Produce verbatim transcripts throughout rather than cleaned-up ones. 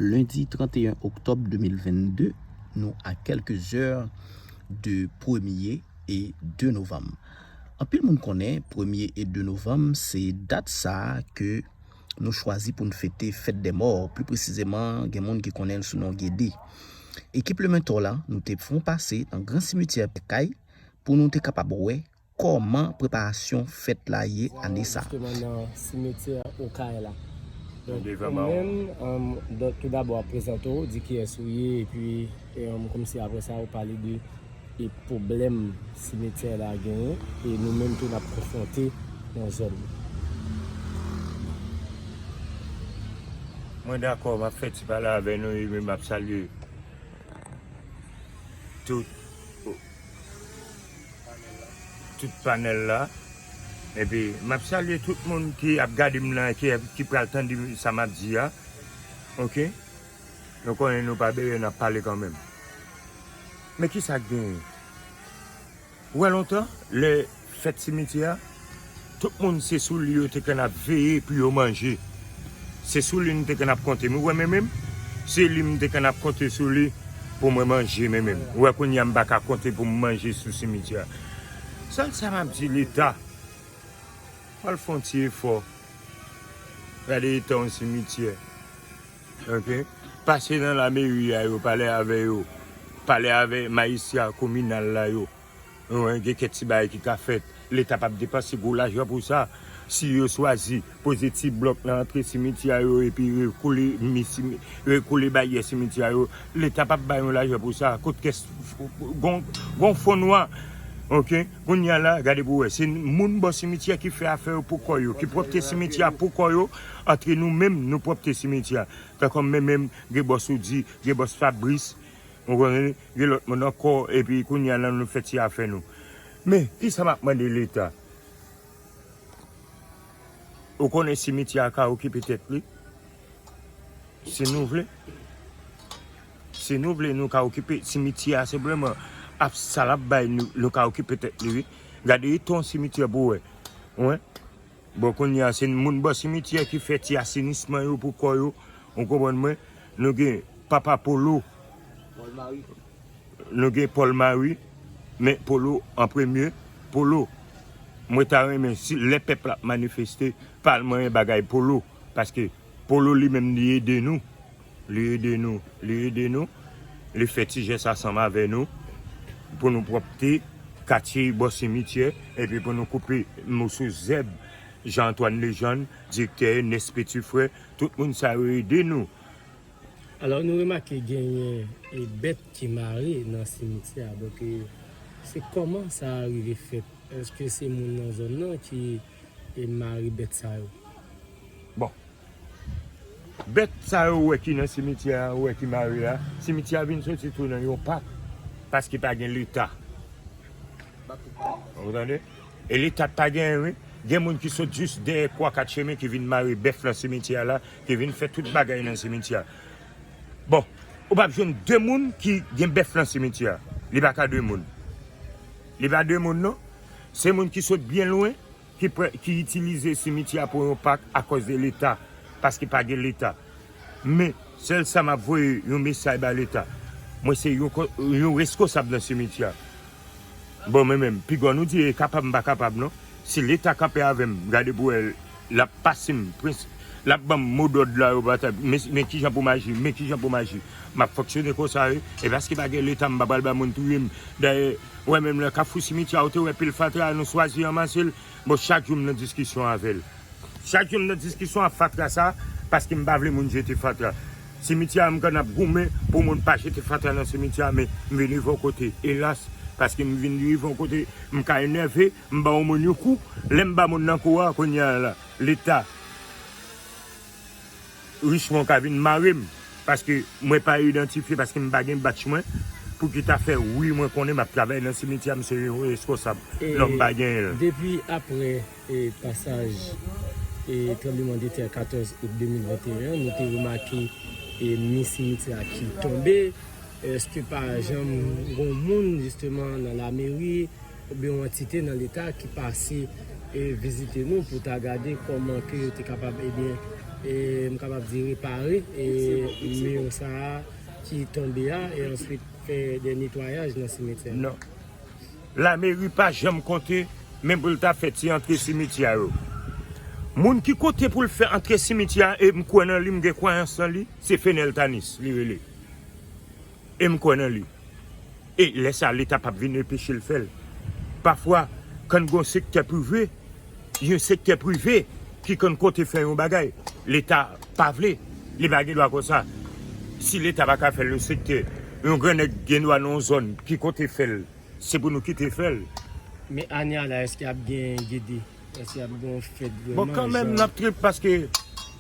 Lendi trannteyen oktòb de mil vennde, nou a kèlke zè de premye e de novanm. Anpil moun konnen premye e de novanm se dat sa a ke nou chwazi pou n fete Fèt dè Mò. Pli presizeman, gen moun ki konnen l sou non Gede. Ekip Le Mentor la, nou te fè yon pase nan gran simityè Kay pou nou te kapab wè kòman preparasyon fèt la ye ane sa. Jisteman nan simetyè Okay la. Donk, ou menm, um, donk, tou dabò, w ap prezante w, di kiyès ou ye, epi, um, kòmsi apre sa, ou pale de, e pwoblèm simetyè la genyen, e nou menm tou n ap konfwonte nan zòn. Mwen dakò, m ap fè ti pale avè nou, epi m ap salye tout, tout panèl la. Epi, m ap salye tout moun ki ap gade m nan, ki, ki pral tande sa m ap di a. Oke? Nou konnen nou pa bere, n ap pale kanmenm. Men ki sa k genyen? Ou wè lontan, lè fèt simityè a, tout moun se sou li yo te konn ap veye pou yo manje. Se sou li nou te konn ap konte. Men ou wè mwen menm, se li m te konn ap konte sou li pou mwen manje mwen menm. Ou wè kounye a m pa ka konte pou m manje sou simityè a. Sèl sa m ap di Leta, al fè yon ti efò. Gade eta yon simityè. Oke? Pase nan lameri a yo, pale avè yo. Pale avè majistra kominal la yo. Wi, gen kèk ti bagay ki ka fèt. Leta p ap depanse gwo lajan pou sa. Si yo chwazi poze ti blòk nan antre simityè yo epi rekole mi simi-, rekole baryè simityè yo, Leta p ap bay yon lajan pou sa. Kot kès gon, gon fon nwa. Oke? Kounye a la, gade pou wè. Se moun bò simityè ki fè afè yo pou kò yo, ki pwòpte simityè a pou kò yo. Antre nou menm, nou pwòpte simityè a. Tankou mwen menm, gen bòs Oudi, gen bòs Fabrice, ou konnen, gen lòt moun ankò, epi kounye a la nou fè ti afè nou. Men, kisa m ap mande Leta? Ou konnen simityè a ka okipe tèt li? Si nou vle. Si nou vle, nou ka okipe simityè a senpleman. Ap sa l ap bay nou, nou ka okipe tèt li, wi. Gade, e ton simityè pou wè. Wi. Bon, kounye a, se moun bò simityè ki fè ti asenisman yo pou kò yo. Ou konprann mwen? Nou gen Papa Polo. Nou gen Paul Marie. Men Polo an premye. Polo, mwen ta renmen, si lè pèp la ap manifeste, pa al manyen bagay Polo. Paske Polo li menm, li ede nou. Li ede nou, li ede nou, li fè ti jès ansanm avè nou pou nou pwòpte katye bò simityè, epi pou nou koupe moso zèb. Jean Antoine Lejeune, direktè, Ernest Petit Frère, tout moun sa yo ede nou. Alò, nou remake genyen e bèt ki mare nan simityè a. Donk, e, se kòman sa rive fèt? Èske se moun nan zòn nan ki, e, mare bèt sa yo? Bon, bèt sa yo wè ki nan simityè a, wè ki mare a, simityè a vin soti tou nan yon pak, paske pa gen Leta. Ou tande? E Leta pa genyen, wi. Gen moun ki sot jis dèyè kwa kat chemen ki vin mare bèf nan simityè a la, ki vin fè tout bagay nan simityè a. Bon, ou p ap jwenn de moun ki gen bèf nan simityè a. Li pa ka de moun. Li pa de moun, non. Se moun ki sot byen lwen, ki pre-, ki itilize simityè a pou yon pak akoz de Leta, paske pa gen Leta. Men, sèl sa m ap voye yon mesaj ba Leta. Mwen se yon ko-, yon reskonsab nan simityè a. Bon, mwen menm, piga nou di e kapab, m pa kapab, non. Si Leta kanpe avè m, gade pou wè, l ap pase m, prens-, l ap ban m modòd la, yo pa ta, men, men kijan pou m aji, men kijan pou m aji. M ap fonksyone konsa, wi. E paske pa gen Leta, m pa pral ba moun touye m. Dayè, wè menm nan kafou simityè a, ou te wè pil fatra, nou chwazi ranmase l. Bon, chak jou m nan diskisyon avè l. Chak jou m nan diskisyon ak fatra sa, paske m pa vle moun jete fatra. Simityè a, m konn ap goumen pou moun pa jete fatra nan simityè a, men m vin rive yon kote, elas, paske m vin rive yon kote, m ka enève, m ba yon moun yon kou, lè m ba moun nan kou a, kounye a la, Leta Richmond ka vin mare m, paske mwen pa idantifye, paske m pa gen batch mwen, pou ki ta fè, wi, mwen konnen m ap travay nan simityè a, m se yon reskonsab, non, m pa genyen l. Depi apre e pasaj e tranblemanntè katòz out de mil venteyen an, nou te remake e mi simityè a ki tonbe. Èske pa janm gon moun, jisteman, nan lameri oubyen yon antite nan Leta ki pase e vizite nou pou ta gade kòman ke yo te kapab, ebyen, e, m kapab di repare, e, mi sa a ki tonbe a, e answit fè de netwayaj nan simetyè a. Non. Lameri pa janm konte, menm pou l ta fè ti antre simityè yo. Moun ki konte pou l fè antre simityè a, e m kwè nan li, m gen kwayans nan li, se Fenel Tanis, li rele. E m kwè nan li. E lè sa, Leta p ap vin anpeche l fè l. Pafwa, kan gen yon sektè prive, yon sektè prive ki konn konte fè yon bagay, Leta pa vle, li pa gen dwa konsa. Si Leta pa ka fè l yon sektè, yon grannèg gen dwa nan yon zòn ki konte fè l, se pou nou kite fè l. Men ane a la, èske ap gen gede? Èske ap gen yon fèt vrèman? Bon, kanmenm, n ap trip paske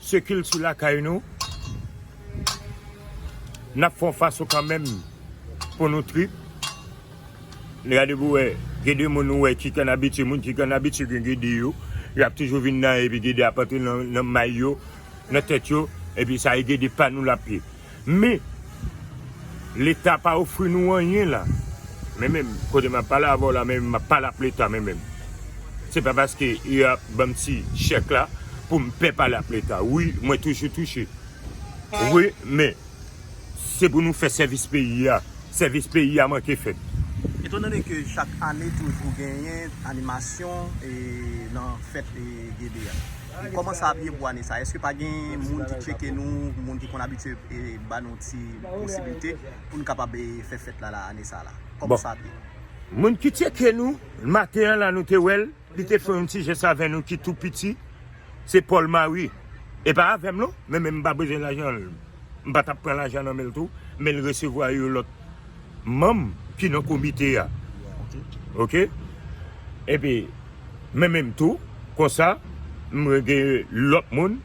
se kilti lakay nou. N ap fè yon fason kanmenm pou nou trip. Gade pou wè, gen de moun ou wè ki konn abitye, moun ki konn abitye gen gede yo, y ap toujou vin nan epi gede ap antre nan, nan may yo, nan tèt yo, epi sa e gede pa nou l ap ye. Men, Leta pa ofri nou anyen la. Men menm, kote m ap pale avè w la, men m ap pale ap Leta, men menm. Se pa paske y ap ban m ti chèk la pou m pè pale ap Leta. Wi, mwen toujou touche. Wi, men se pou nou fè sèvis peyi a. Sèvis peyi a manke fèt. Etandone ke chak ane toujou genyen animasyon, e, nan fèt, e, gede a. Kòman sa ap ye pou ane sa? Èske pa gen moun ki tcheke nou, moun ki konn abitye, e, ba nou ti posiblite pou nou kapab, e, fè fèt la, la, ane sa la? Kòman sa ap ye? Moun ki tcheke nou, maten an la, nou te wè l, li te fè yon ti jès avè nou ki tou piti, se Paul Marie. E pa avè m non, men menm m pa bezwen lajan l. M pa t ap pran lajan nan men l tou, men l resevwa yon lòt manm ki nan komite a. Ok? Epi, men menm tou, konsa, m gen lòt moun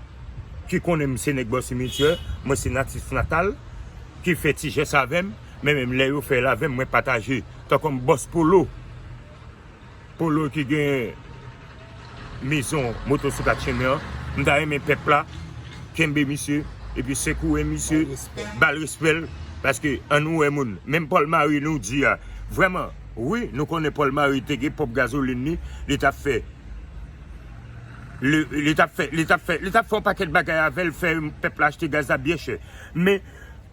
ki konnen m se nèg bò simityè, mwen se natif natal, ki fè ti jès avè m, men menm lè yo fè l avè m, mwen pataje. Tankòm Bòs Polo. Polo ki gen mezon motosiklèt chemen an, m ta renmen pèp la kenbe misye, epi sekoure misye, ba l respè l, paske ann wè moun. Menm Paul Marie nou di a, vrèman, wi, nou konnen Paul Marie te gen ponp gazolin li, li t ap fè, li, li t ap fè, li t ap fè, li t ap fè yon pakèt bagay avè l, fè pèp la achte gaz la byen chè. Men,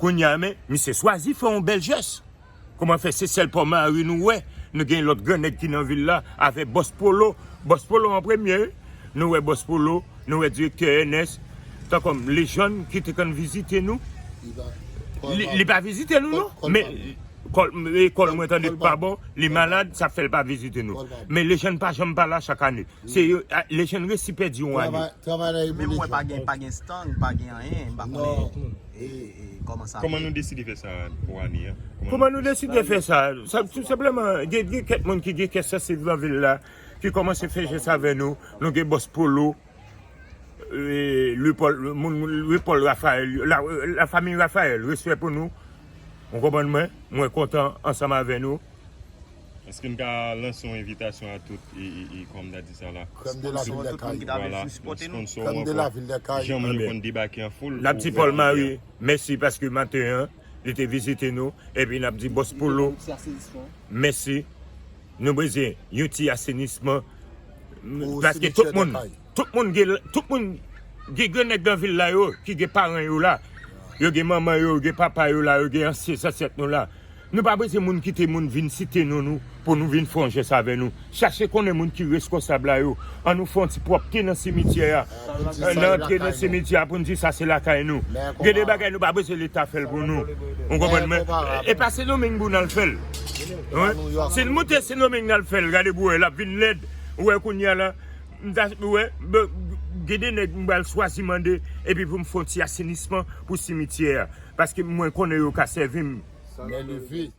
kounye a, men, misye chwazi fè yon bèl jès. Kòman fè se sèl Paul Marie nou wè? Nou gen lòt gran nèg ki nan vil la avèk Bòs Polo. Bòs Polo an premye, wi. Nou wè Bòs Polo, nou wè direktè Ernest, tankòm Lejòn ki te konn vizite nou. Li, li pa vizite nou, non. Men kòl, e kòl mwen tande pa bon, li malad, sa fè l pa vizite nou. Men Lejòn pa janm pa la chak ane. Se yo, a, Lejòn resi pèdi yon ane. Men mwen pa gen, pa gen stand, pa gen anyen, m pa konnen, e, e, kòman sa. Kòman nou deside fè sa pou ane a? Kòman nou deside fè sa? Sa, tou senpleman, gen, gen kèk moun ki gen kè sansib nan vil la, ki kòmanse fè jès avè nou. Nou gen Bòs Polo, e, Louis Paul, moun, Louis Paul Raphaël, la, la famille Raphaël, respè pou nou. Ou konprann mwen? Mwen kontan ansanm avè nou. Èske n ka lanse yon envitasyon a tout, e, e, e, kòman m ta di sa la? Crème de la ville des Cayes. Tout moun ki ta vle sipòte nou. Vwala, sponsò ou ankò. Jan moun yo konn debake an foul. N ap di Paul Marie mèsi paske maten an, li te vizite nou. Epi n ap di Bòs Polo mèsi. Nou bezwen yon ti asenisman. Paske tout moun, tout moun gen, tout moun gen gran nèg nan vil la yo, ki gen paran yo la. Yo gen manman yo, yo gen papa yo la, yo gen ansyen zansèt nou la. Nou pa bezwen moun kite moun vin site non nou pou nou vin fè yon jès avè nou. Chache konnen moun ki reskonsab la yo. Ann nou fè yon ti pwòpte nan simityè a. Nan antre nan simityè a pou n di sa se lakay nou. Gen de bagay nou pa bezwen Leta fè l pou nou. Ou konprann mwen? E pa Sendomeng pou n al fè l. Wi. Si n moute Sendomeng n al fè l, gade pou wè, l ap vin lèd. Ou wè kounye a la, m ta, ou wè, gen de nèg m pral chwazi mande, epi pou m fè yon ti asenisman pou simityè a. Paske mwen konnen yo ka sèvi m. Men leve.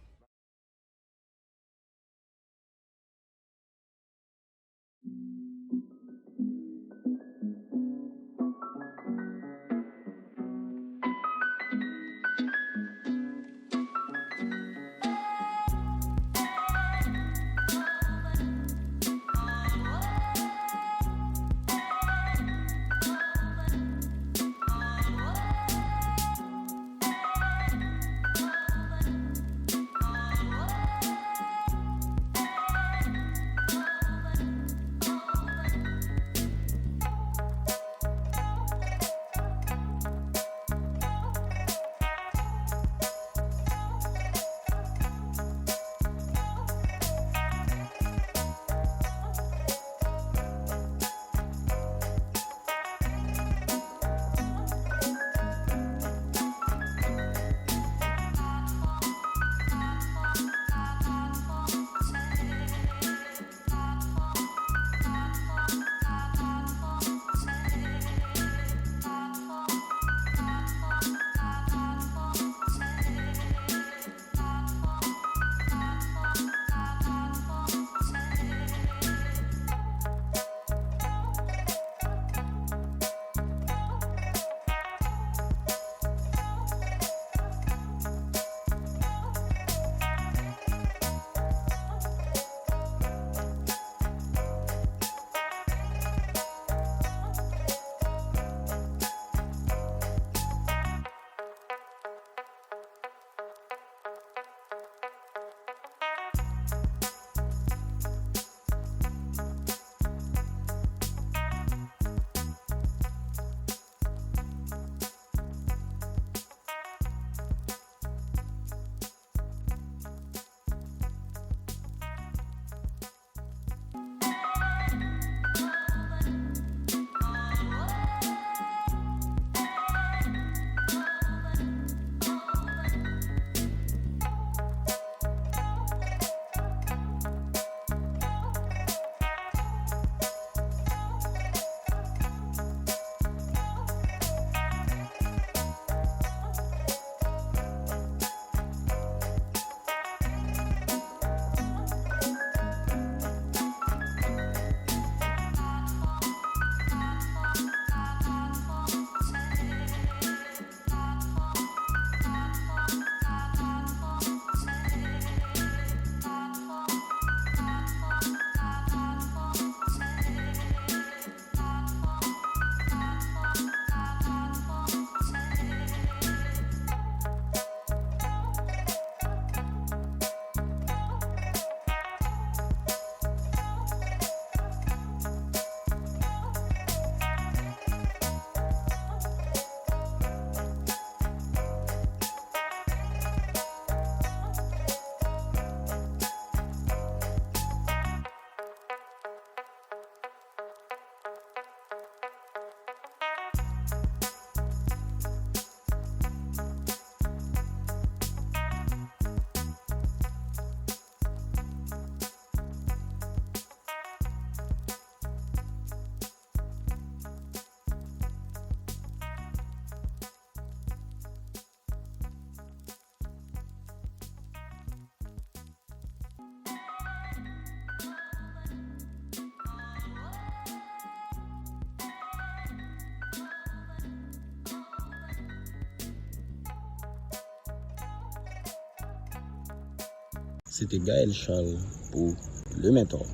Se te Gaël Charles pou Le Mentor.